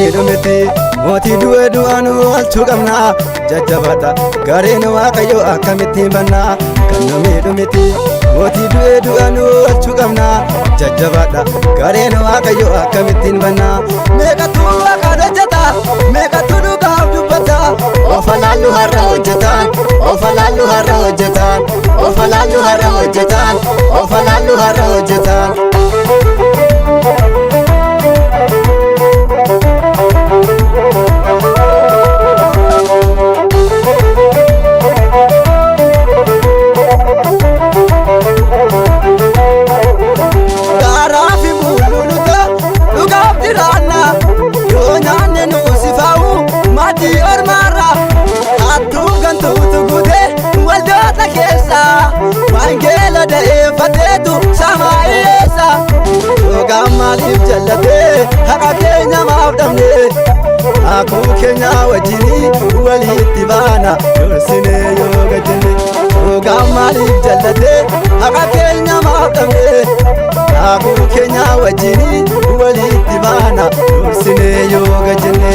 miidhu miti mootii du'e du'a nu oolchuu qabna jajjabaadha gareen Waaqayyo akkamittiin banna kan nu miidhu miti mootii du'e du'a nu oolchuu qabna jajjabaadha gareen Waaqayyo akkamittiin banna meeqatu waaqaan hojjeta meeqatu dhugaaf dubbata ofa laallu har'a hojjetaan ofa laallu har'a hojjetaan ofa laallu har'a hojjetaan ofa laallu har'a hojjetaan. Garaa fi mul'uuta dhugaaf jiraanna yoo nyaanne nu sifaa'u maatii ormaarra hattuu gantuutu guute waldoota keessa wangeela da'eeffateetu samaa hiyyeessa dhugaan maaliif jallatee haqa keenya maaf dhabne akuu keenya wajjinii walitti baana dursinee yoo gajjenne dhugaan maaliif jallatee haqa keenya maaf dhabne akuu keenya wajjinii walitti baana dursinee yoo gajjenne.